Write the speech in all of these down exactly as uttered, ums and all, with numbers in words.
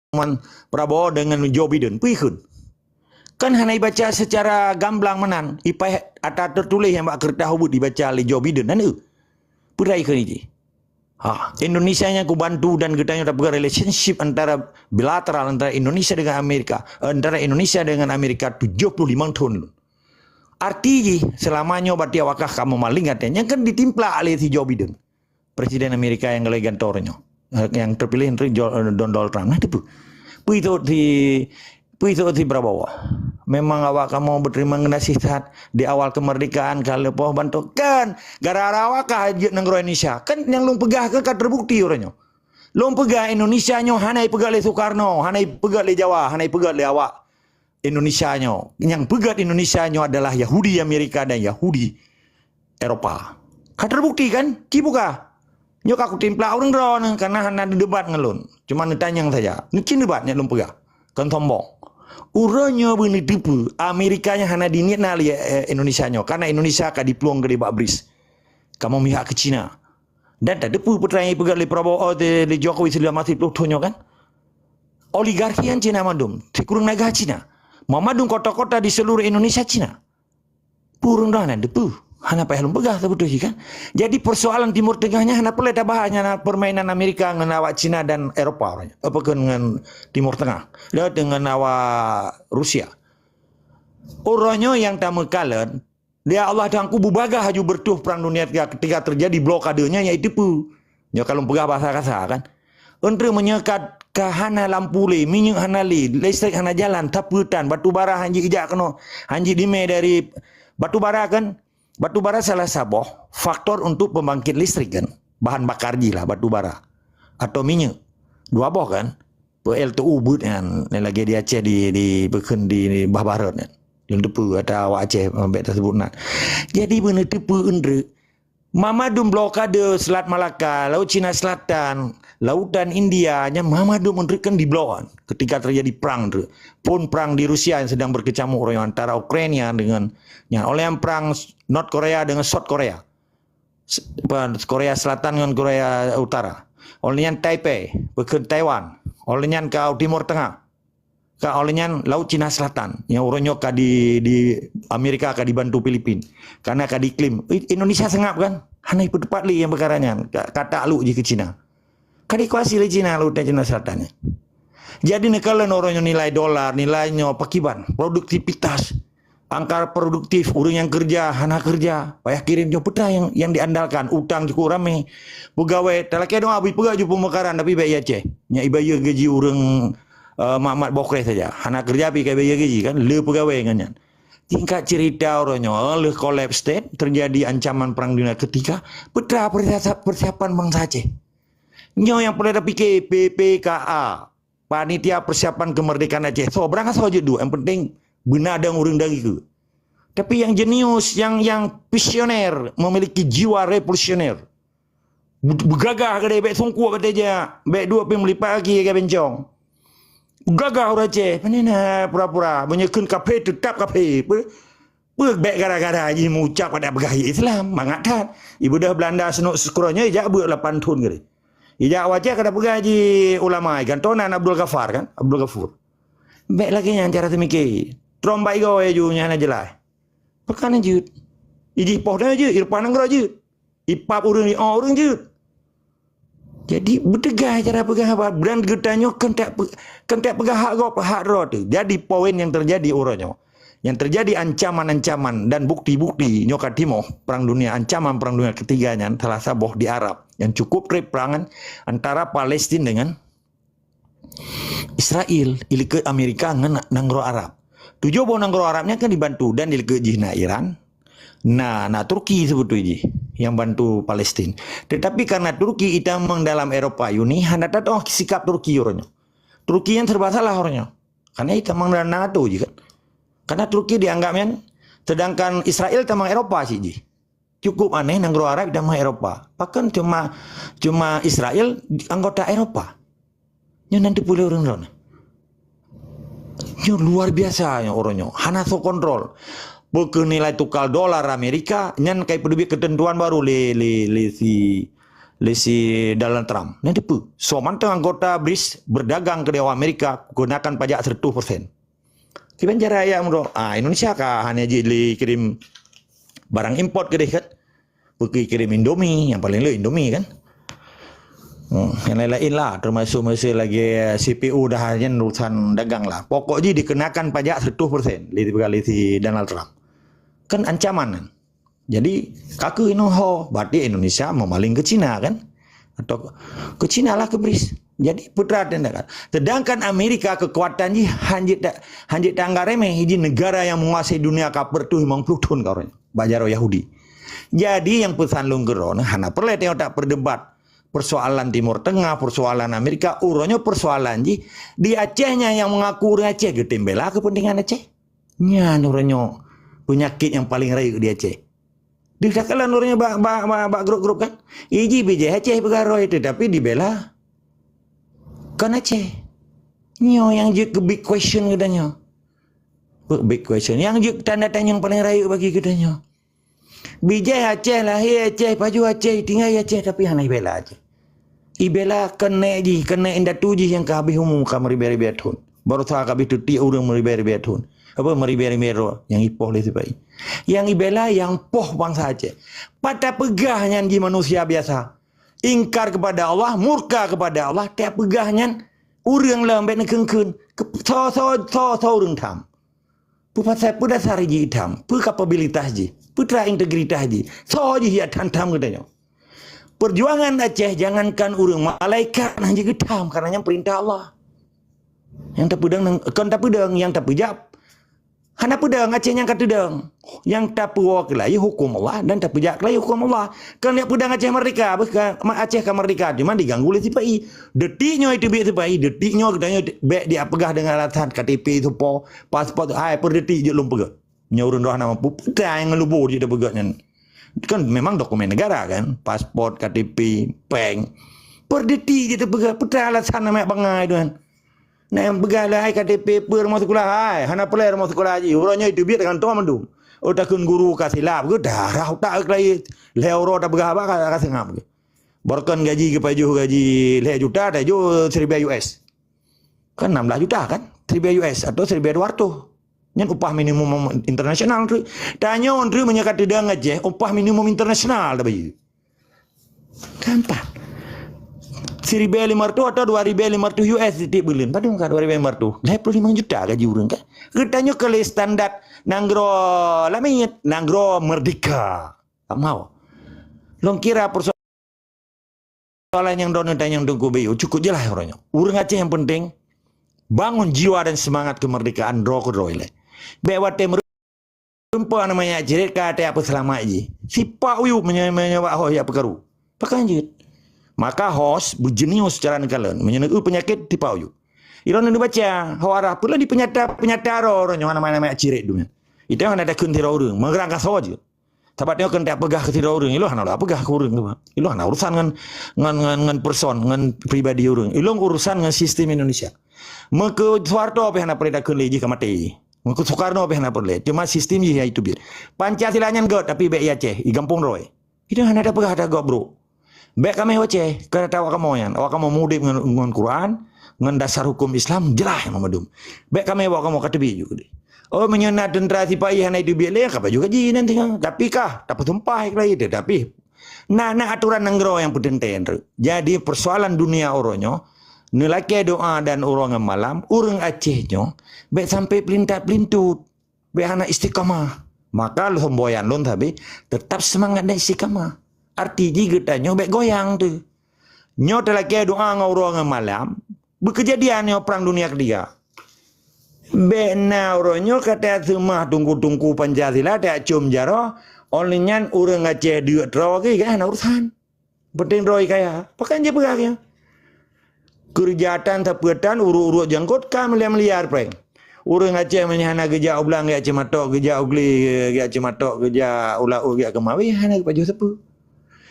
pertemuan Prabowo dengan Joe Biden. Peue ikheun? Kan hana ibaca secara gamblang meunan. Ipaih ata teutuléh nyang bak keureutah ubit ibaca lé Joe Biden, hana? Peue ikheun jih? Ha, Indonesia nyang kubantu dan geutanyoe tapeugah relationship antara bilateral antara Indonesia dengan Amerika, eh, antara Indonesia dengan Amerika tujuh puluh lima thon. Arti jih, selama nyoe bak tiep wakah kamoe maling até, nyang kan ditimplak lé si Joe Biden, Presiden Amerika nyang lagée gantoe nyoe, eh, nyang terpilih Donald Trump. Nah, teupeu. Peue itu si Peue itu si Prabowo? Memang awak kamoe berterima kasih that di awal kemerdekaan ka leupah bantu. Kan, gara-gara awak ka jeuet nanggroe Indonesia. Kan nyang lôn peugah kan ka terbukti uroe nyoe. Lôn peugah Indonesia nyoe hana ipeugét lé Soekarno, hana ipeugét lé Jawa, hana ipeugét lé awak Indonesia nyoe. Nyang peugét Indonesia nyoe adalah Yahudi Amerika dan Yahudi Eropa. Ka terbukti kan? Ci buka. Nyoe ka kutimplak ureuëng droeneuh karena hana didebat ngon lôn. Cuma neutanyong saja. Neucin debat nyang lôn peugah. Kon sombong. Uroe nyoe beuneuteupeu Amerika nyang hana diniet na lé, eh, Indonesia nyoe. Karena Indonesia ka diplueng keudeh bak BRICS. Kamoe mihak keu Cina. Dan tateupeu peue nyang ipeugah lé Prabowo, oh, lé, lé Jokowi selama siplôh thon nyoe kan? Oligarki nyan Cina mandum. Sikureueng naga Cina. Mandum kota-kota di seluruh Indonesia Cina. Peue ureuëng droeneuh teupeu. Hana payah lôn peugah sabeutôi jih kan. Jadi persoalan Timur Tengah nyan hana peureulée tabahas nyan permainan Amerika ngon awak Cina dan Eropa. Apa kheun ngon Timur Tengah. Dah dengan awak Rusia. Uroe nyoe nyang tameukalon, ya Allah Tuhanku beubagaih laju bertuh perang dunia ketiga, ketiga terjadi blokade nyan iaitu peue? Nyoe ka lôn peugah bahasa kasa kan. Entre meunyoe ka, ka hana lampu lé, minyeuk hana lé, listrik hana jalan, tapeutan, batu bara hanjeuet ijak keunoe, hanjeuet dimé dari batu bara kan. Batu bara salah saboh faktor untuk pembangkit listrik kan. Bahan bakar jih lah batu bara. Atau minyeuk. Dua boh kan. P L T U buet kan. Lagée di Aceh di, di, peukheun di, di Bah Barot kan. Lôn teupeu ata awak Aceh, eh, bék tasebut nan. Jadi beuneuteupeu eunreuk. Mandum blokade Selat Malaka, Laut Cina Selatan, Lautan India, nyan mandum eunreuk kan diblok kan. Ketika terjadi perang tu. Pun perang di Rusia yang sedang berkecamuk royong antara Ukraina dengan, nyan, oleh perang North Korea dengan South Korea. S-, apa, Korea Selatan dengan Korea Utara. Oleh nyan Taipei, peukheun Taiwan. Oleh nyan ka Timur Tengah. Ka oleh nyan Laut Cina Selatan. Nyang uroe nyoe ka di, di Amerika ka dibantu Filipin. Karena ka diklaim. I-, Indonesia seungab kan? Hana ipeutupat lé nyang peukara nyan. Ka, ka takluk jih keu Cina. Ka dikuasai lé Cina Laut Cina Selatan nyan. Jadi neukalon uroe nyoe nilai dolar, nilai nyoe pakiban, produktivitas, angka produktif, ureuëng nyang keureuja hana keureuja, payah kirém nyoe peue nyang, nyang diandalkan, utang cukup ramé. Peugawée talakée doa bri peugah ju peumekaran tapi bék i Aceh. Nyak ibayeue gaji ureuëng, eh, mat-mat bokreh saja. Hana keureuja pi ka ibayeue gaji kan, le peugawée ngon nyan. Singkat cerita uroe nyoe, lheueh kolaps state, terjadi ancaman perang dunia ketiga, peue persiapan bangsa Aceh. Nyoe nyang peureulée tapike P P K A, Panitia Persiapan Kemerdekaan Aceh. Soe, barang soe jeuet duek, yang penting beuna dong ureuëng dari keu. Tapi yang jenius, yang, yang visioner, memiliki jiwa revolusioner. Be-, beugagah keudeh, bék sungkuk kata jak, bék duek pih meulipat gaki ka bencong. Gagah ureuëng Aceh, pane na pura-pura, meunyoe kheun kaphé, teutap kaphé. Peue, peue bék gara-gara jih meuucap kada peugah Islam, mangat that. Ibudah Belanda senuk seukroe nyoe ijak beuet lapan thon keudeh. Ijak wacée kada peugah jih ulama, gantoe nan Abdul Ghafar kan, Abdul Ghafur. Bék lagée nyan cara teumike. Trump bai goe ju nyan jeulaih. Pakon jeuet? Ijih poh dan jeuet, irupah nanggroe jeuet. Ipap ureuëng, iô ureuëng jeuet. Jadi, beuteugai cara peugah haba. Dan geutanyoe kan tak pe-, kan tak peugah hak gob, hak droe teuh. Jadi, poin yang terjadi uroe nyoe. Yang terjadi ancaman-ancaman dan bukti-bukti nyoe ka timoh perang dunia, ancaman perang dunia ketiga nyan salah saboh di Arab. Yang cukup trép perangan antara Palestin dengan Israel, ilikot Amerika ngon nanggroe Arab. Tujoh boh nanggroe Arab nyan kan dibantu dan ilikot jih na Iran, na, na Turki sebetul jih yang bantu Palestin. Tetapi karena Turki itamong dalam Eropa Uni, hana tatoh sikap Turki uroe nyoe. Turki nyan serba salah uroe nyoe. Karena itamong dalam NATO jih kan. Karena Turki dianggap nyan, sedangkan Israel tamong Eropa cit jih. Cukup aneh nanggroe Arab itamong Eropa. Pakon cuma, cuma Israel anggota Eropa. Nyoe nan teupeu lé ureuëng droeneuh. Nyoe luar biasa nyoe uroe nyoe. Hana soe kontrol. Peue keu nilai tukar dolar Amerika, nyan kai peuteubiet keuteuntuan baru lé, lé, lé si, lé si Donald Trump. Nyan dipeue? Soe mantong anggota BRICS berdagang keu Amerika kenakan pajak seratus persen. Kiban cara ayat meudroe, ah, Indonesia ka hana jeuet lé kirim barang import keudeh kan? Peue kirim Indomie, nyang paleng le Indomie kan? Hmm, nyang laén-laén lah, termasuk meusé lagèe C P U dah nyan urusan dagang lah. Pokok jih dikenakan pajak seratus persen lé, lé si Donald Trump. Kan ancaman kan? Jadi, ka keuh inoe ho, berarti Indonesia meumaleng keu Cina kan? Atau keu Cina lah keu BRICS. Jadi, peue teuma tindakan. Sedangkan Amerika kekuatan jih hanjeuet ta-, hanjeuet taanggap remeh, jih negara yang menguasai dunia ka peuet reutôh limong ploh thon ka uroe nyoe, bak jaroe Yahudi. Jadi, nyang peusan lôn keudroe, hana peureulèe tanyoe taperdebat persoalan Timur Tengah, persoalan Amerika, uroe nyoe persoalan jih di Aceh nyan nyang mengaku ureueng Aceh geutem bela kepentingan Aceh. Nyan uroe nyoe peunyakét nyang paleng rayeuk di Aceh. Di takalon uroe nyoe bak, bak, bak, bak grup-grup kan. Iji bijéh Aceh peugah roh itu, tapi dibela kon Aceh. Nyoe nyang jeuet keu big question geutanyoe. Big question. Nyang jeuet tanda tanyong paleng rayeuk bagi geutanyoe. Bijéh Aceh, lahé Aceh, pajoh Aceh, tinggai Aceh, tapi hana ibela Aceh. Ibela keuneuk jih, keuneuk indatu jih nyang ka habéh umu ka meuribèe-ribèe thon. Baroesa ka habéh teutiek ureueng meuribèe-ribèe thon. Apa meuribèe-ribèe droe nyang ipoh lé sipa-i. Nyang ibela nyang poh bansa Aceh. Pat tapeugah nyan jih manusia biasa. Ingkar kepada Allah, murka kepada Allah, tapeugah nyan ureueng lom bèk neukheun-kheun. Ke-, soe, soe, soe, soe ureueng tham. Peue pasai, peue dasar jih tham? Peue kapabilitas jih? Peue teuma integritas jih? Soe jih jak tham-tham geutanyoe? Perjuangan Aceh, jangankan ureueng, malaikat hana jeuet geutham, karena nyan perintah Allah. Nyang tapeudong, kon tapeudong, nyang tapeujak. Hana peudong Aceh nyang ka teudong. Nyang tapeuwoe keulayi huköm Allah dan tapeujak keulayi huköm Allah. Kon jak peudong Aceh merdeka, beuh ka, ma-, Aceh ka merdeka, cuma diganggu lé sipa-i. Detik nyoe teubiet sipa-i, detik nyoe geutanyoe bèk dipeugah deungon alasan K T P soe po, paspor, hai, per detik jeuet lôn peugah. Nyoe ureueng droe hana mampu, peue teuma nyang lubo jeuet tapeugah nyan. Kan memang dokumen negara kan, paspor, K T P, peng. Per detik jeuet tapeugah, peue teuma alasan amat bangai tu kan. Nah, nyang peugah lé hai K T P peue rumoh sikula hai, hana peureulèe rumoh sikula jih. Uroe nyoe teubiet kantô mandum. Oh, takheun guru ka silap, geudarah utak keulayi. Lhèe uroe tapeugah haba ka, ka seungab. Barokon gaji geupajoh gaji lhèe juta, tajoh siribèe U S. Kan enam belas juta kan? Siribèe U S atau siribèe dua ratus. Nyan upah minimum internasional tu. Tanyoe tu meunyoe ka teudong Aceh, upah minimum internasional tabayeue. Gampang. Siribèe lima ratus atau dua ribèe lima ratus U S tiep buleuen. Padum ka dua ribèe lima ratus? Lhèe ploh limong juta gaji ureueng kan? Geutanyoe keu lé standar nanggroe lamiet, nanggroe merdeka. Ka mau. Lôn kira persoalan nyang droeneuh tanyong Teungku Bayu cukup jeulaih uroe nyoe. Ureueng Aceh nyang penting bangun jiwa dan semangat kemerdekaan droe keudroe ilèe. Bèk watèe meurumpok na manyak cirét ka watèe peuseulamat jih. Sipak uyueb meunyoe, meunyoe bak hoh jak peukaru. Pakon jeuet. Maka hoax beujenius cara neukalon. Meunyoe neueu peunyakét sipak uyueb. Ilôn neubaca, hoax arah peureulèe dipeunyata, peunyata droe uroe nyoe na manyak cirét dunia. Itu nyang na takheun sidroe ureueng, meugrang kasoe jeuet. Sabab nyoe keuneuk tapeugah keu sidroe ureueng, ilôn hana lôn peugah keu ureueng tu. Ilôn hana urusan ngon, ngon, ngon, ngon person, ngon pribadi ureueng. Ilôn urusan ngon sistem Indonesia. Meukeu Soeharto pih hana peureulèe takheun lé jih ka maté. Meukeu Soekarno pih hana peureulèe. Cuma sistem jih nyang teubiet. Pancasila nyan göt, tapi bèk i Aceh, i gampông droe. Itu hana tapeugah ata göt brôk. Bèk kamoe u Aceh, keu ata awak kamoe nyan. Awak kamoe mudép ngon, ngon Quran, ngon dasar huköm Islam, jeulaih mandum. Bèk kamoe awak kamoe ka teubiet ju keudeh. Oh, meunyoe na teuntra sipa-i hana teubiet lé, ka pajoh gaji nyan tinggai. Tapi kah, tapeusumpah keulayi, tapi na, na aturan nanggroe nyang peuteuntèe treuk. Jadi, persoalan dunia uroe nyoe, neulakèe doa dan uroe ngon malam, ureueng Aceh nyoe, bèk sampai peulintat-peulintot. Bèk hana istiqamah. Maka lôn semboyan lôn sabe, tetap seumangat dan istiqamah. Arti jih geutanyoe bèk goyang teuh. Nyoe talakèe doa ngon uroe ngon malam, beukeujadian nyoe Perang Dunia Ketiga. Bèk na uroe nyoe ka taseumah teungku-teungku Pancasila, tacôm jaroe, óh lheueh nyan ureueng Aceh deuk droe lagèe hana urusan. Penting droe kaya. Pakon jipeugah nyan? Keureuja tan, sapeue tan, urut-urut jangkot ka miliar-miliar prank. Ureueng Aceh meunyoe hana geujak u Blang, geujak Ceumatok, geujak u Glé, geujak Ceumatok, geujak u Laôt, geujak Keumawé, hana geupajoh sapeue.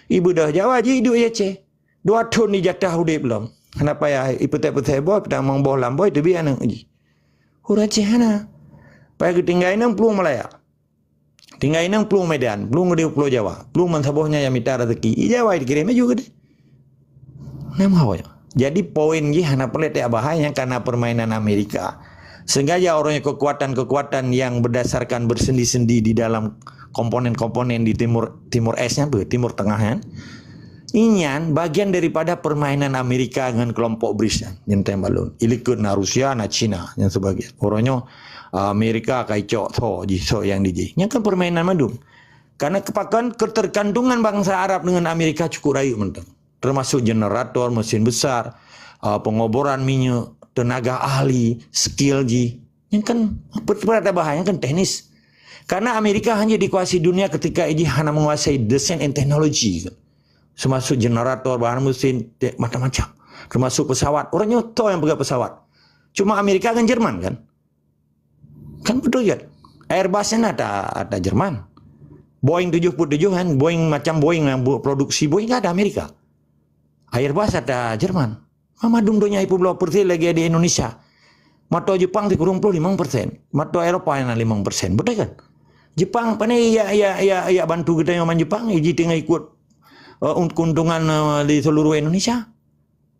Ibeudôh Jawa jih iduek i Aceh. Dua thon jijatah udép lom. Hana payah ipeutèe-peutèe boh, peutamong boh lam boh, iteubiet aneuk jih. Ureueng Aceh hana. Payah geutinggai inong plueng Malaya. Tinggai inong plueng Medan, plueng di Pulo Jawa, plueng bansaboh nyan nyang mita raseuki. I Jawa dikirém laju keudeh. Nama awaknyan? Jadi poin jih hana peureulée tabahai nyang kana permainan Amerika. Sengaja orang kekuatan-kekuatan yang berdasarkan bersendi-sendi di dalam komponen-komponen di Timur Timur Es nyan, Timur Tengah nyan. Inyan bagian daripada permainan Amerika dengan kelompok BRICS nyan, nyenteng balon. Ilikut na Rusia, na China, dan sebagainya. Orang nyoe, Amerika kai cok tho ji, sok yang di ji. Nyan kan permainan mandum. Karena kepakan ketergantungan bangsa Arab dengan Amerika cukup rayeuk mantong. Termasuk generator, mesin besar, uh, pengoboran minyak, tenaga ahli, skill ji. Yang kan perkara bahaya, yang kan teknis. Karena Amerika hanya dikuasai dunia ketika ini hana menguasai desain and teknologi. Termasuk generator, bahan mesin, macam-macam. Termasuk pesawat. Orang nyoto yang pegang pesawat. Cuma Amerika kan Jerman kan? Kan betul kan? Airbus kan ada, ada Jerman. Boeing tujuh puluh tujuh kan, Boeing macam Boeing yang buat produksi Boeing kan ada Amerika. Airbus ada Jerman. Mama dum donya ibu belah persen lagi di Indonesia. Mata Jepang di kurung puluh lima persen. Mata Eropa yang lima persen. Betul kan? Jepang pané ya ya ya ya bantu kita yang main Jepang, iji tinggal ikut uh, keuntungan uh, di seluruh Indonesia.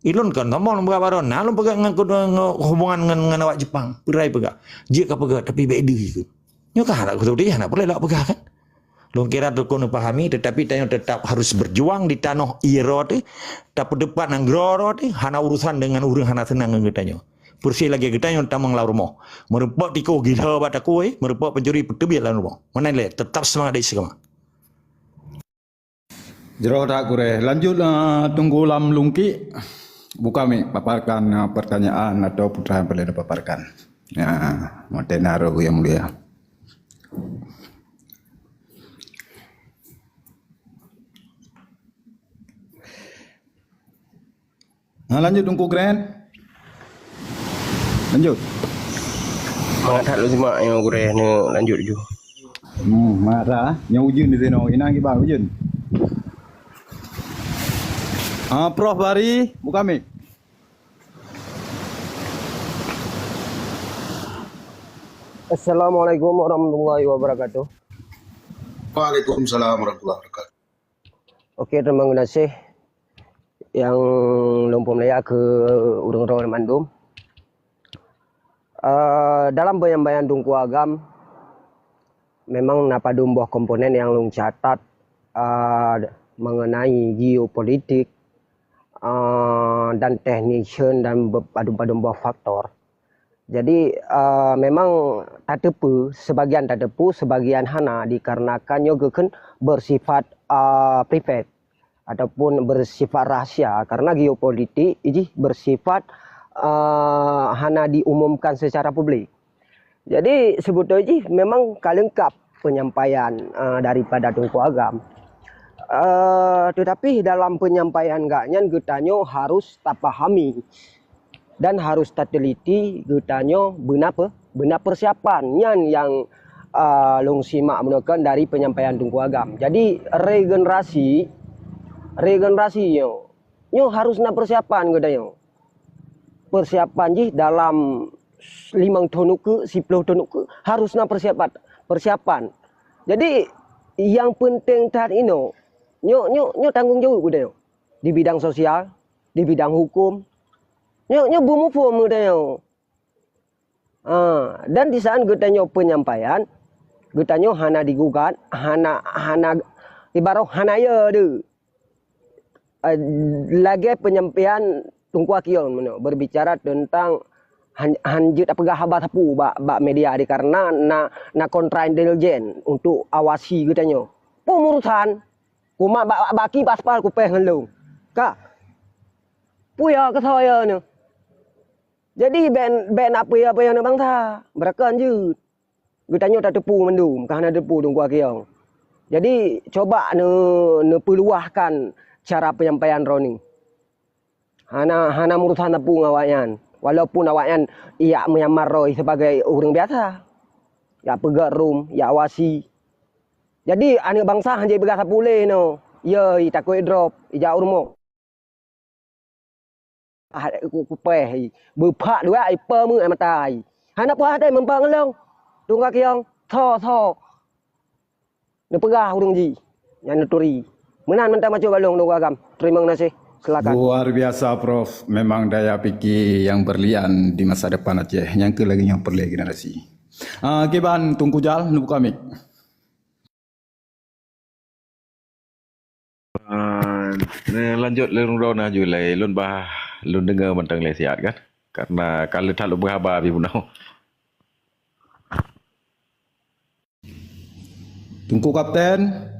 Ilôn kon sombong lôn peugah baroe, na lôn peugah ngon, ngon hubungan ngon, ngon awak Jepang, peurai peugah. Jeuet ka peugah, tapi bék deuh ikôt. Nyoe ka hana kututoe, hana peureulée lawak peugah kan. Lôn kira teukon neupahami, tetapi tanyoe tetap harus berjuang di tanoh ié droe teuh, tapeuteupat nanggroe droe teuh, hana urusan dengan ureuëng hana seunang ngon geutanyoe. Persis lagée geutanyoe tamong lam rumoh. Meurumpok tikoh gila bak takue, meurumpok pencuri peuteubiet lam rumoh. Meunan lé, tetap seumangat dari seugama. Jroh that gurée. Lanjut uh, tunggu lam lungkik. Buka mik, paparkan uh, pertanyaan atau putra yang perlu dipaparkan. Ya, Martin Haru yang mulia. Nah, lanjut Teungku Grand. Lanjut. Mangat that lôn simak nyang gurée neulanjut ju. Hmm, mangat that. Nyang ujeuen di sinoe, inan kiban ujeuen. Ah, Prof Bari, buka mik. Assalamualaikum warahmatullahi wabarakatuh. Waalaikumsalam warahmatullahi wabarakatuh. Oke, terima kasih yang lôn peumulia keu ureuëng droe mandum. Uh, dalam penyampaian Teungku Agam, memang na padum boh komponen yang lôn catat uh, mengenai geopolitik uh, dan technician dan padum-padum boh faktor. Jadi uh, memang tateupeue, sebagian tateupeue, sebagian hana, dikarenakan nyoe geukheun bersifat uh, private ataupun bersifat rahasia, karena geopolitik jih bersifat uh, hana diumumkan secara publik. Jadi sebetulnya jih memang ka lengkap penyampaian uh, daripada Teungku Agam. Uh, tetapi dalam penyampaian gak nyan geutanyoe harus tapahami dan harus tateliti geutanyoe beuna pe, beuna persiapan nyan yang uh, lôn simak meunurutkan dari penyampaian Teungku Agam. Jadi regenerasi regenerasi nyoe nyoe harus na persiapan geutanyoe. Persiapan jih dalam limong thon ukeue, siploh thon ukeue harus na persiapan. Persiapan. Jadi yang penting that inoe nyoe nyoe nyoe tanggung jaweueb geutanyoe di bidang sosial, di bidang hukum. Nyoe nyoe beumuphom geutanyoe. Ha, dan di saat geutanyoe penyampaian, geutanyoe hana digugat, hana hana ibarat hana ya deh. Uh, lagée penyampaian Teungku Akyong meunoe berbicara tentang han, han jeuet tapeugah haba sapeue bak, bak media di karena na na kontra intelijen untuk awasi geutanyoe. Peumurusan Kumat bak baki paspal kupéh ngon lôn. Ka. Puya keu soe nyoe. Jadi ben ben apui-apui aneuk bansa, beurakon jeuet. Geutanyoe tateupeue mandum, ka hana teupeue dong kuah kiyong. Jadi coba neu neupeuluwahkan cara penyampaian droeneuh. Hana hana meurusan sapeue ngon awaknyan, walaupun awaknyan ijak meuyamar roh sebagai ureuëng biasa. Jak peugét rum, jak wasi. Jadi aneuk bansa hanjeuet peugah sapeue lé nyoe. Yo, i takot drop, ijak u rumoh. Ah, ku kupéh i. Beupak dua i peumeue mata i. Hana puas até meumpang lông. Tungga kiong, tho tho. Neupeugah ureuëng jih nyang neuturi. Meunan mantong bacut balong dong agam. Teurimong gaséh. Silakan. Luar biasa, Prof. Memang daya pikir yang berlian di masa depan Aceh. Nyang keu lagèe nyoe peureulèe generasi. Ah, kiban Teungku Jal, neubuka mic. Ah, neulanjut lôn droe na ju lé. Lôn bah, lôn deungö mantong lé siat kan. Karena ka lheueh that lôn beuhaba pih bunoe. Teungku Kapten.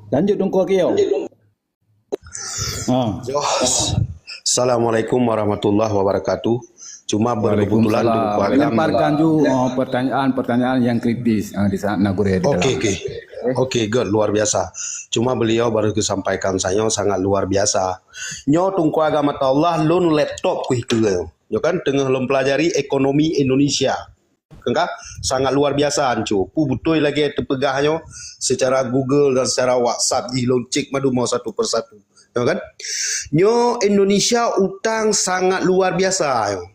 Lanjut Teungku Akio. Ha. Yo. Assalamualaikum warahmatullahi wabarakatuh. Cuma berkebetulan Waalaikumsalam. Teungku Agam Lemparkan ju, oh, pertanyaan-pertanyaan yang kritis, ah, di saat na gurèe di dalam. Okey, okey. Okey, good, luar biasa. Cuma beliau baru kesampaikan saya sangat luar biasa. Nyoe Teungku Agam Ataullah lôn laptop kuh itu. Nyoe kan teungoh lôn pelajari ekonomi Indonesia. Kan ka? Sangat luar biasa anco. Peue beutôi lagèe teupeugah nyoe secara Google dan secara WhatsApp jih lôn cek madum satu persatu. Ya kan? Nyoe Indonesia utang sangat luar biasa nyoe.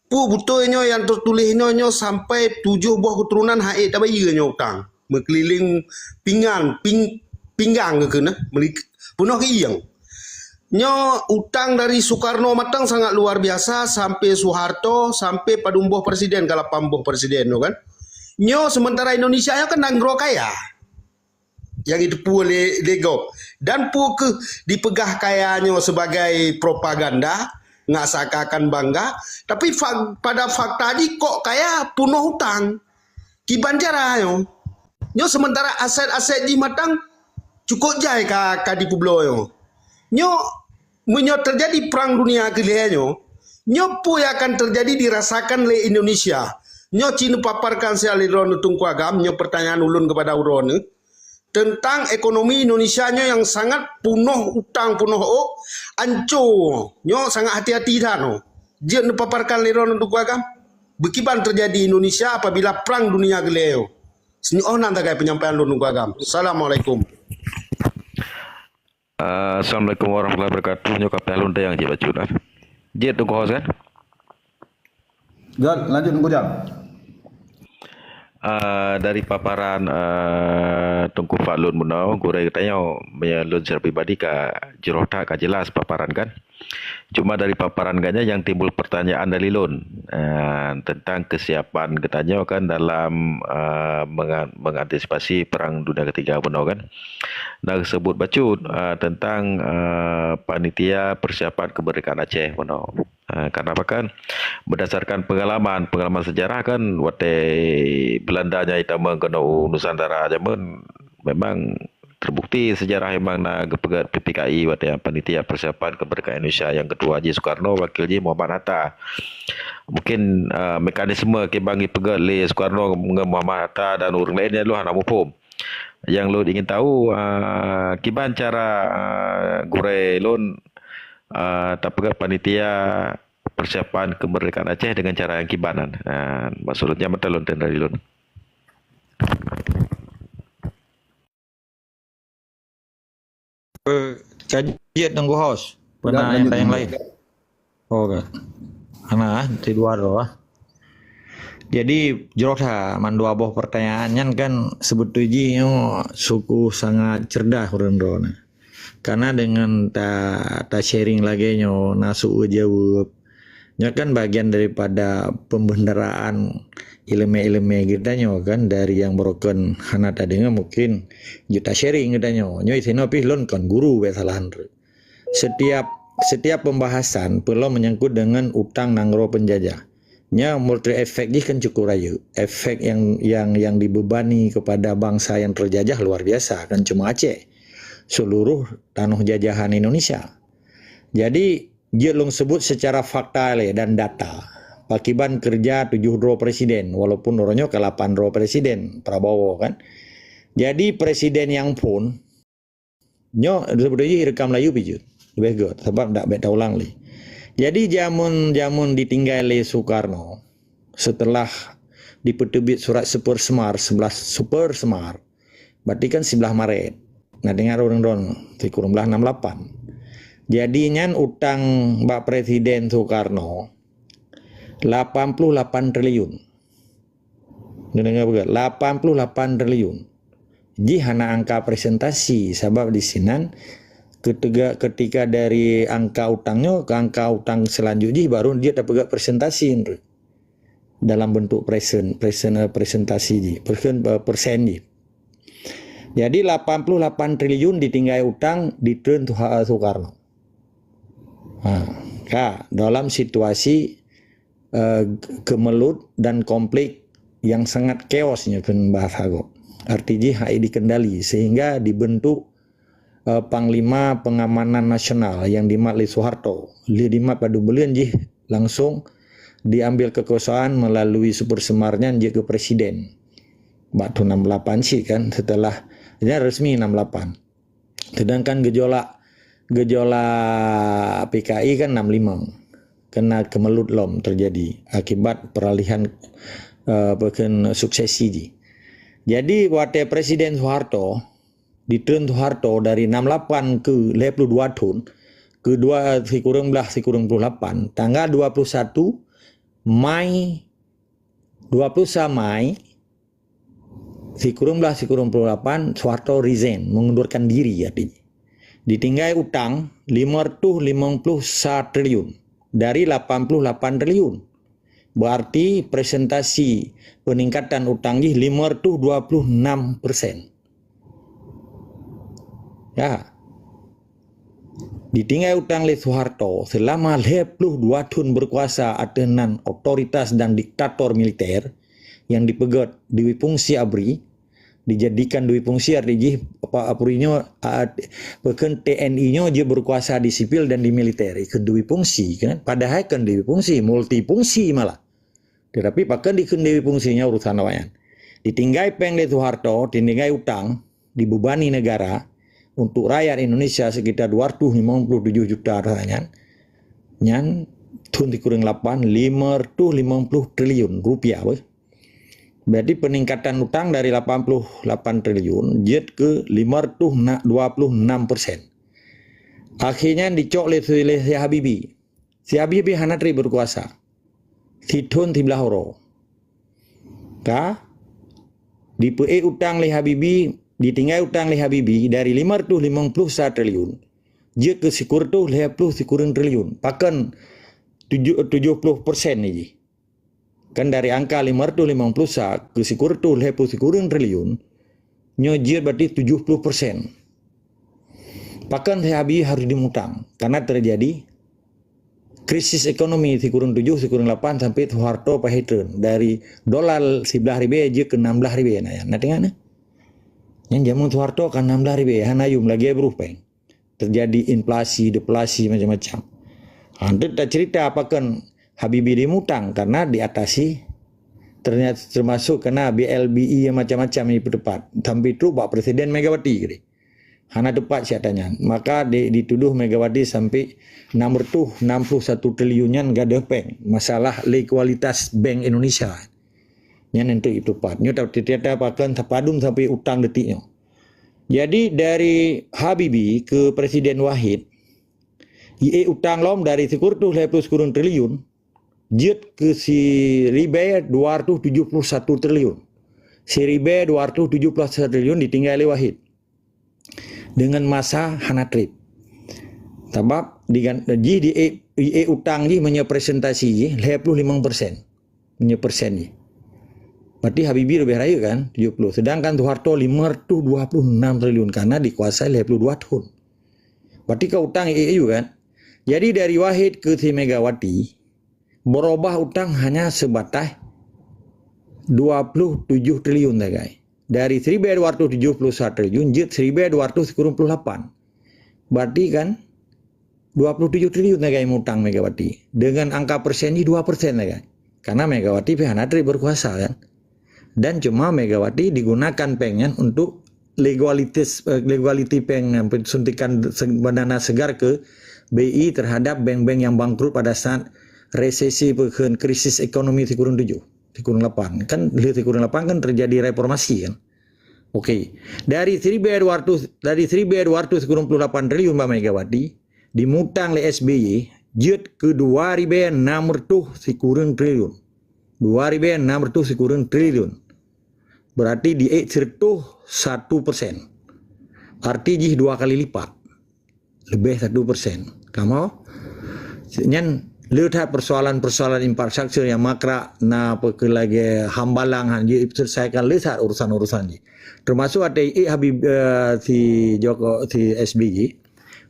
Peue beutôi nyoe nyang teutuléh nyoe, nyoe sampai tujoh boh keuturonan han ék tabayeue nyoe utang. Meukeulileng pinggan, ping-, pinggang geukheun, eh, meulik-, peunoh keu ieng. Nyoe utang dari Soekarno mantong sangat luar biasa, sampai Soeharto, sampai padum boh presiden, ka lapan boh presiden tu kan. Nyoe sementara Indonesia nyoe kan nanggroe kaya. Nyang jiteupeue lé, lé gob. Dan peue keuh dipeugah kaya nyoe sebagai propaganda, ngat seakan-akan bangga, tapi fak-, pada fakta jih kok kaya peunoh utang. Kiban cara nyoe. Nyoe sementara aset-aset jih mantong cukup jai ka, ka dipeubloe nyoe. Nyoe, meunyoe teujadi Perang Dunia Keulhèe nyoe, nyoe peue nyang akan teujadi dirasakan lé Indonesia. Nyoe ci neupaparkan siat lé droeneuh Teungku Agam, nyoe pertanyaan ulôn keupada droeneuh. Teuntang ekonomi Indonesia nyoe nyang sangat peunoh utang, peunoh ôk, anco. Nyoe sangat hati-hati that nyoe. Jeuet neupaparkan lé droeneuh Teungku Agam. Beukiban teujadi Indonesia apabila Perang Dunia Keulhèe nyoe. Sinyoe nan sagai penyampaian lôn Teungku Agam. Assalamualaikum. Ah, assalamualaikum warahmatullahi wabarakatuh. Nyoe ka pih lôn tanyong cit bacut, ah. Jeuet Teungku Host, kan? Jeuet, lanjut Teungku Jal. Ah, dari paparan, ah, Teungku Fadlun bunoe, gurèe geutanyoe, meunyoe lôn secara pribadi ka jroh that, ka jelas paparan, kan? Cuma dari paparan geutanyoe nyang timbul pertanyaan dari lôn, eh, tentang kesiapan geutanyoe kan dalam, eh, menga-, mengantisipasi Perang Dunia Ketiga bunoe kan. Nah, geusebut bacut, eh, tentang, eh, panitia persiapan kemerdekaan Aceh bunoe. Eh, kenapa kan berdasarkan pengalaman, pengalaman sejarah kan watèe Belanda nyang itamong keunoe u Nusantara jameun memang terbukti sejarah memang na geupeugèt P P K I watèe nyan panitia persiapan kemerdekaan Indonesia nyang ketua jih Soekarno, wakil jih Muhammad Hatta. Mungkin, uh, mekanisme kiban geupeugèt lé Soekarno ngon Muhammad Hatta dan ureueng laén nyan lôn hana muphom. Nyang lôn ingin tahu, uh, kiban cara, uh, gurèe lôn, uh, tapeugèt panitia persiapan kemerdekaan Aceh dengan cara nyang kiban nyan. Uh, maksud lôn nyan mantong lôn teuntèe dari lôn. Eh, ka jeuet Teungku Host. Peue na nyang laén? Oh, ka. Hana, ah, di luar tu, ah. Jadi, jroh that, mandua boh pertanyaan nyan kan sebetulnya jih nyoe sungguh sangat cerdas ureueng droeneuh. Karena dengan ta, ta sharing lagèe nyoe, na su jaweueb, nyoe kan bagian daripada pembenderaan ileumèe-ileumèe geutanyoe kan, dari nyang baroekon hana tadeungoe mungkin jeuet ta sharing geutanyoe. Nyoe sinoe pih lôn kon guru, bèk salah. Setiap, setiap pembahasan perlu menyangkut dengan utang nanggroe penjajah. Nyoe multi efek jih kan cukup rayeuk. Efek yang, yang, yang dibebani kepada bangsa yang terjajah luar biasa, kan cuma Aceh. Seluruh tanoh jajahan Indonesia. Jadi, jeuet lôn sebut secara fakta lé dan data. Pakiban keureuja tujoh droe presiden, walaupun uroe nyoe ka lapan droe presiden, Prabowo kan. Jadi, presiden nyang phôn, nyoe sebenarnya rekam Melayu pih jeuet. Leubeh göt, sabab dak bèk taulang lé. Jadi, jameun, jameun ditinggai lé Soekarno, setelah dipeuteubiet surat Super Semar, sebelas Super Semar, berarti kan sibelas Maret. Na deungoe ureueng droeneuh, sikureueng blaih enam lapan. Jadi nyan utang bak Presiden Soekarno lapan puluh lapan triliun. Neudeungoe beugét, lapan puluh lapan triliun. Jih hana angka presentasi, sabab di sinan ketika, ketika dari angka utang nyoe ke angka utang selanjut jih baru dia tapeugét presentasi nyoe. Dalam bentuk presen, presen, presentasi jih, persen, persen jih. Jadi lapan puluh lapan triliun ditinggai utang di treun Tuha-, Soekarno. Ha, ka, dalam situasi, eh, kemelut dan konflik yang sangat chaos nyoe kheun bahasa gob. Arti jih hai dikendali sehingga dibentuk, eh, Panglima Pengamanan Nasional yang dimat lé Soeharto. Lé dimat padum buleuen jih langsung diambil kekuasaan melalui Super Semar nyan jeuet keu presiden. Bak thon enam lapan cit kan, setelah nyan resmi enam lapan. Sedangkan gejolak, gejolak P K I kan enam lima. Kena kemelut lom terjadi akibat peralihan, eh, apa kheun, suksesi jih. Jadi watée Presiden Soeharto, di treun Soeharto dari enam lapan ke lhée puluh dua thon, ke dua sikureueng blah sikureueng puluh lapan, tanggal dua puluh satu Mai, dua puluh satu Mai, sikureueng blah sikureueng puluh lapan, Soeharto resign, mengundurkan diri artinya. Ditinggai utang lima ratus lima puluh sa triliun dari lapan puluh lapan triliun. Berarti presentasi peningkatan utang jih lima ratus dua puluh enam persen. Ya. Ditinggai utang lé Soeharto selama lhée puluh dua thon berkuasa ateueh nan otoritas dan diktator militer yang dipeugét Dewi Fungsi ABRI, dijadikan Dewi Fungsi arti jih apa ABRI nyoe, a, peukheun T N I nyoe jeuet berkuasa di sipil dan di militer, ikheun Dewi Fungsi kan, padahai kan Dewi Fungsi, multifungsi malah. Tetapi pakon dikheun Dewi Fungsi nyan urusan awaknyan. Ditinggai péng lé Soeharto, ditinggai utang, dibebani negara untuk rakyat Indonesia sekitar dua ratus lima puluh tujuh juta nyan, nyan thon sikureueng lapan, lima ratus lima puluh triliun rupiah, beuh. Berarti peningkatan utang dari lapan puluh lapan triliun jeuet ke lima ratus dua puluh enam persen. Akhirnya dicok lé, lé si Habibie. Si Habibie hana treb berkuasa. Sithon siblaih uroe. Ka? Dipeuék utang lé Habibie, ditinggai utang lé Habibie dari lima ratus lima puluh sa triliun jeuet keu sikureueng lhée puluh sikureueng triliun. Pakon tujuh, tujuh puluh persen jih. Kan dari angka lima ratus lima puluh sa keu sikureueng lhée puluh sikureueng triliun, nyoe jeuet berarti tujuh puluh persen. Pakon si Habibie harus dimutang? Karena terjadi krisis ekonomi sikureueng tujuh, sikureueng lapan sampai Soeharto pahé treun. Dari dolar siblaih ribée jeuet keu enam blaih ribée na, na teuingat na? Nyan jameun Soeharto kan enam blaih ribée, hana yum lagée breuh péng. Terjadi inflasi, deflasi macam-macam. Ha, tu tacerita pakon Habibie dimutang karena diatasi ternyata termasuk kena B L B I yang macam-macam yang dipertepat. Sampai trok bak Presiden Megawati kiri. Hana tepat siat nyan. Maka di, dituduh Megawati sampai enam ratus enam puluh satu triliun nyan gadoh péng. Masalah likualitas Bank Indonesia. Nyan untuk itu pat. Nyoe tak teuta pakon tapadum sampai utang detik nyoe. Jadi dari Habibie ke Presiden Wahid, ie utang lom dari sikureueng lhée puluh sikureueng triliun, jeuet ke siribée dua ratus tujuh puluh satu triliun. Siribée dua ratus tujuh puluh satu triliun ditinggai lé Wahid. Dengan masa hana treb. Sabab digan-, jih di, ie utang jih meunyoe presentasi jih lhée puluh limong persen. Meunyoe persen jih. Berarti Habibie lebih rayeuk kan, tujuh puluh. Sedangkan Soeharto lima ratus dua puluh enam triliun karena dikuasai lhée puluh dua thon. Berarti ka utang ie kan. Jadi dari Wahid ke si Megawati, berubah utang hanya sebatas dua puluh tujuh triliun sagai. Dari siribée dua ratus tujuh puluh satu triliun jeuet siribée dua ratus sikureueng puluh lapan. Berarti kan dua puluh tujuh triliun sagai mutang Megawati. Dengan angka persen jih dua persen sagai. Karena Megawati pih hana treb berkuasa kan. Dan cuma Megawati digunakan péng nyan untuk legalitis, eh, legality péng, eh, suntikan se-, dana segar ke B I terhadap bank-bank yang bangkrut pada saat resesi peukheun krisis ekonomi sikureueng tujuh, sikureueng lapan. Kan lheueh sikureueng lapan kan terjadi reformasi kan. Oke. Dari siribée dua ratus, dari siribée dua ratus sikureueng puluh lapan triliun bak Megawati, dimutang lé S B Y, jeuet keu dua ribée enam ratus sikureueng triliun. Dua ribée enam ratus sikureueng triliun. Berarti diék sireutoh satu persen. Arti jih dua kali lipat. Leubeh satu persen. Kamoe nyan le that persoalan-persoalan infrastruktur nyang makrak na peue keu lagée hambalang han jeuet diselesaikan le that urusan-urusan jih. Termasuk watée ék Habib, eh, si Joko, si S B Y,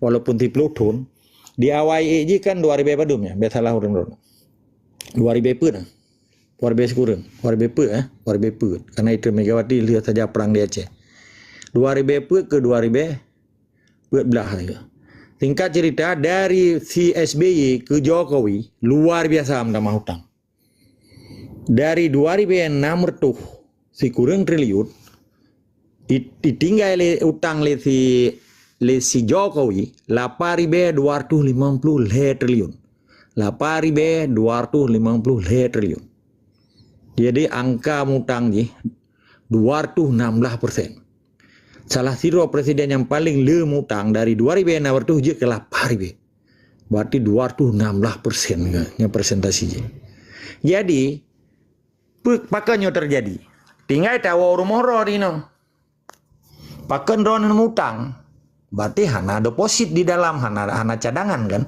walaupun siplôh thon, di awai ék jih kan dua ribée padum ya, biasalah ureuëng droe. Dua ribée peuet. Dua ribée sikureueng. Dua ribée peuet, eh. Dua ribée peuet. Karena itu Megawati lheueh saja perang di Aceh. Dua ribée peuet ke dua ribée peuet belah saja. Singkat cerita, dari si S B Y ke Jokowi, luar biasa menambah hutang. Dari dua ribée enam ratus sikureueng triliun, it-, itinggai lé utang lé si, lé si Jokowi, lapan ribée dua ratus limong puluh lhée triliun. Lapan ribée dua ratus limong puluh lhée triliun. Jadi, angka mutang jih dua ratus enam belas persen. Salah sidroe presiden nyang paleng le mutang dari dua ribée enam ratus jeuet keu lapan ribée. Berarti dua ratus enam belas persen nyan persentase jih. Jadi, pe-, pakon nyoe teujadi? Tinggai tawoe rumoh droe inoe. Pakon droeneuh mutang? Berarti hana deposit di dalam, hana, hana cadangan kan?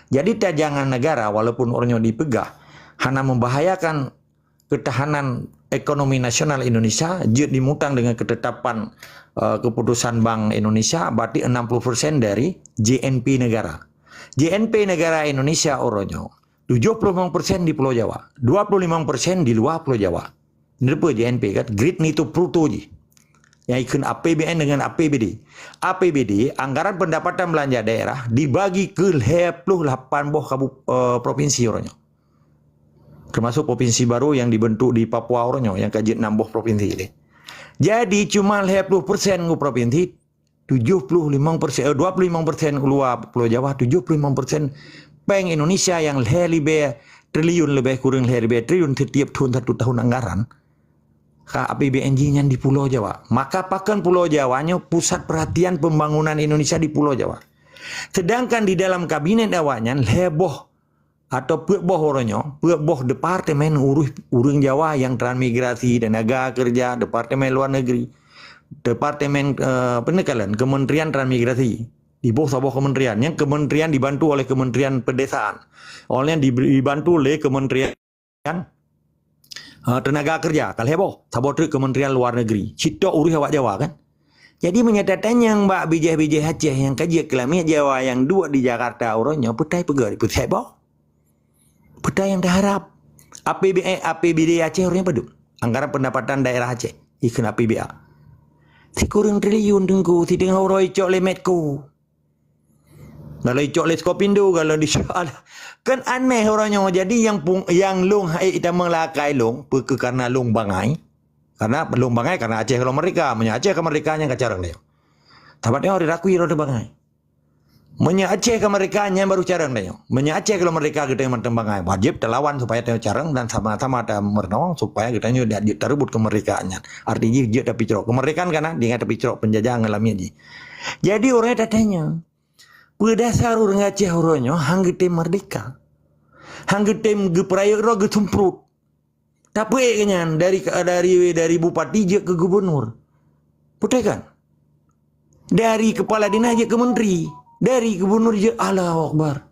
Jadi cadangan negara walaupun uroe nyoe dipeugah hana membahayakan ketahanan ekonomi nasional Indonesia jeuet dimutang dengan ketetapan, eh, keputusan Bank Indonesia, berarti enam puluh persen dari J N P negara. J N P negara Indonesia uroe nyoe, tujuh puluh lima persen di Pulau Jawa, dua puluh lima persen di luar Pulau Jawa. Nyoe J N P kan, Great Nito Bruto jih. Nyang ikheun A P B N dengan A P B D. A P B D, anggaran pendapatan belanja daerah, dibagi keu lhée ploh lapan boh kabu-, eh, provinsi uroe nyoe. Termasuk provinsi baru yang dibentuk di Papua uroe nyoe, nyang ka jeuet enam boh provinsi deh. Jadi, cuma lhée ploh persen keu provinsi, tujuh puluh lima persen, eh, dua puluh lima persen u luwa Pulau Jawa, tujuh puluh lima persen péng Indonesia nyang lhée ribée triliun, lebih kurang lhée ribée triliun setiap tahun, satu tahun anggaran, ka A P B N jih nyan di Pulau Jawa. Maka pakon Pulau Jawa nyoe pusat perhatian pembangunan Indonesia di Pulau Jawa. Sedangkan di dalam kabinet awaknyan lhée boh atau peuet boh uroe nyoe, peuet boh departemen urus ureuëng Jawa nyang transmigrasi, tenaga kerja, departemen luar negeri, departemen, eh, peue nan kalon, kementerian transmigrasi. Di boh saboh kementerian, nyang kementerian dibantu oleh Kementerian Pedesaan. Oleh di-, dibantu oleh Kementerian, eh, Tenaga Kerja, ka lhée boh, saboh treuk Kementerian Luar Negeri. Cit tok urus awak Jawa kan. Jadi meunyoe tatanyong bak bijéh-bijéh Aceh nyang ka jeuet keu lamiet Jawa nyang duek di Jakarta uroe nyoe, peue tai peugah di pusat boh? Peue tai nyang taharab? A P B, eh, A P B D Aceh uroe nyoe padum? Anggaran pendapatan daerah Aceh, ikheun A P B A. Sikureueng triliun Teungku, siteungoh uroe icok lé Medco. Kalau icok lé Skopindo, kalau dicok, alah. Kan aneh uroe nyoe. Jadi nyang pung-, nyang lôn hai itamong lakai lôn, peue keu karena lôn bangai. Karena lôn bangai karena Aceh kalau merdeka. Meunyoe Aceh ka merdeka nyan ka carông lé. Tabat nyoe dirakui lôn bangai. Meunyoe Aceh ka merdeka nyan baru carông tanyoe. Meunyoe Aceh kalau merdeka geutanyoe mantong bangai, wajéb talawan supaya tanyoe carông dan sama-sama tameurunoe supaya geutanyoe jeuet tareubot kemerdekaan nyan. Arti jih jeuet tapicrok. Kemerdekaan ka na, tinggai tapicrok penjajah ngon lamiet jih. Jadi uroe nyoe tatanyong, peue dasar ureuëng Aceh uroe nyoe han geutem merdeka? Han geutem geupeurayeuk droe, geusumprot. Tapeuék keu nyan dari, dari, dari bupati jeuet keu gubunur. Beutôi kan? Dari kepala dinas jeuet keu menteri. Dari gubunur jeuet, Allahu Akbar.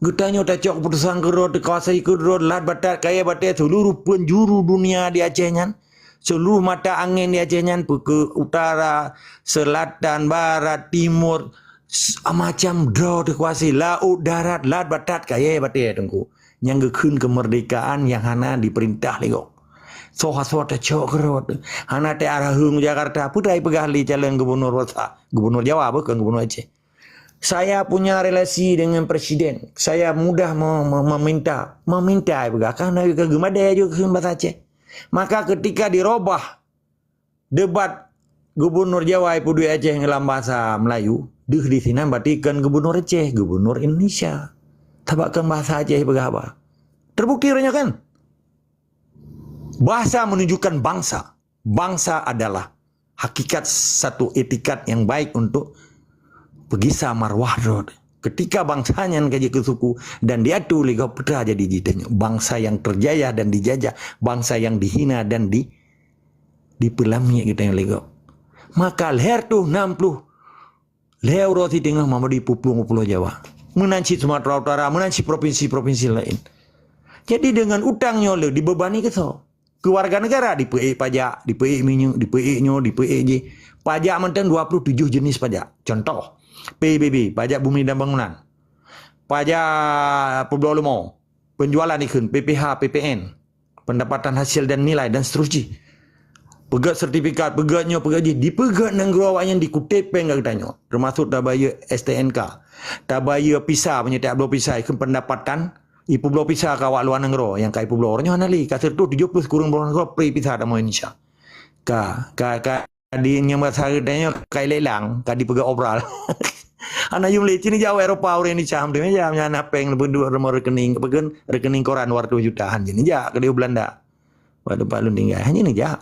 Geutanyoe tacok keuputosan keudroe, teukuasai keudroe, lat batat, kayée batée seuluruh peunjuru dunia di Aceh nyan. Seuluruh mata angén di Aceh nyan, peue keu utara, selatan, barat, timur, s-, macam droe teukuasai, laôt, darat, lat batat, kayée batée Teungku. Nyang geukheun kemerdekaan nyang hana diperintah lé gob. Soe-soe tacok keudroe, hana teuarah u Jakarta, peue tai peugah lé calon gubunur Batak, gubunur Jawa, bukan gubunur Aceh. Saya punya relasi dengan presiden, saya mudah me-, me-, meminta. Meminta ai peugah, kan na ka geumadée ju kheun basa Aceh. Maka ketika dirobah debat gubunur Jawa ipeuduek Aceh ngon lam basa Melayu, deuh di sinan berarti kon gubunur Aceh, gubunur Indonesia. Sabab kon basa Aceh peugah haba. Terbukti uroe nyoe kan? Bahasa menunjukkan bangsa. Bangsa adalah hakikat satu etikat yang baik untuk peugisa marwah droe. Ketika bangsa nyan ka jeuet keu suku dan diatu lé gob, peue teujadi di tanyoe, bangsa yang terjajah dan dijajah, bangsa yang dihina dan di-, Dipeulamiet geutanyoe lé gob. Maka lhèe reutôh nam ploh lhèe uroe siteungoh Muhammadiyah puplueng u Pulo Jawa. Meunan cit Sumatera Utara, meunan cit provinsi-provinsi laén. Jadi deungon utang nyoe le dibebani keu soe? Keu warga negara, dipeuék pajak, dipeuék minyeuk, dipeuék nyoe, dipeuék jih. Pajak mantong dua puluh tujoh jeunèh pajak. Contoh, P B B, pajak bumi dan bangunan. Pajak peubloe leumô, penjualan ikheun, P P H, P P N, pendapatan hasil dan nilai dan seterusnya. Peugèt sertifikat, peugèt nyoe, peugèt jih, dipeugèt nanggroe awaknyan, dikutép péng geutanyoe. Teumasuk tabayeue S T N K, tabayeue visa, meunyoe tajak bloe visa, ikheun pendapatan, ipeubloe visa keu awak luwa nanggroe, nyang ka ipeubloe. Nyoe hana lé, ka sireutoh tujoh ploh sikureueng boh nanggroe pri visa tamong Indonesia. Ka, ka, ka di nyang masa geutanyoe ka ilelang, ka dipeugèt obral. Hana yum lé, ci neujak u Eropa ureueng Indonesia, hana yum lé, meunyo hana péng leubeh duek rumoh rekening, apa kheun, rekening koran dua ratus juta, han ci neujak keudéh u Belanda. Bak teumpat lôn tinggai, hana neujak.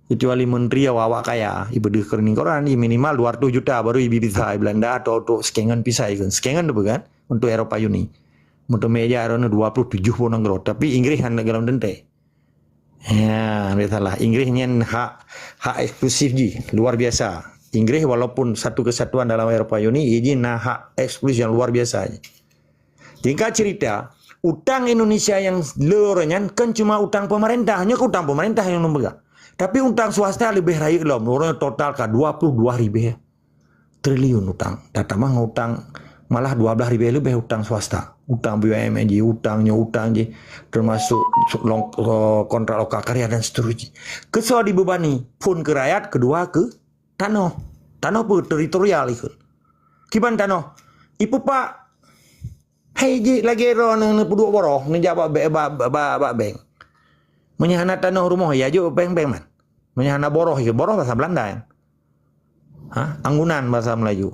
Kecuali menteri awak-awak kaya, ibeudeuh rekening koran, i minimal dua ratus juta baru ibi visa i Belanda atau untuk skengen visa ikheun. Skengen tu kan, untuk Eropa Uni. Untuk meja droeneuh dua puluh tujoh boh nanggroe, tapi Inggris hana golom teuntèe. Ya, ndak salah. Inggris nyan hak, hak eksklusif jih, luar biasa. Inggris walaupun satu kesatuan dalam Eropa Uni, ia jih na hak eksklusif yang luar biasa jih. Singkat cerita, utang Indonesia nyang le uroe nyan kan cuma utang pemerintah, nyoe kan utang pemerintah nyang lôn peugah. Tapi utang swasta leubeh rayeuk lom, uroe nyan total ka dua puluh dua ribèe triliun utang. Tatamong utang, malah dua belas ribèe leubeh utang swasta. Utang B U M N jih, utang nyoe, utang jih, termasuk long-, eh, kontrak loka karya dan seterusnya. Keu soe dibebani? Phôn keu rakyat, keudua keu tanoh. Tanoh peue? Teritorial ikheun. Kiban tanoh? Ipeupak. Hai jih lagèe droeneuh neupeuduek boroh, neujak bak, bak, bak, bak, bak bank. Meunyo hana tanoh rumoh, ya jok bank-bank man. Meunyo hana boroh, ya boroh bahasa Belanda kan. Ha? Anggunan bahasa Melayu.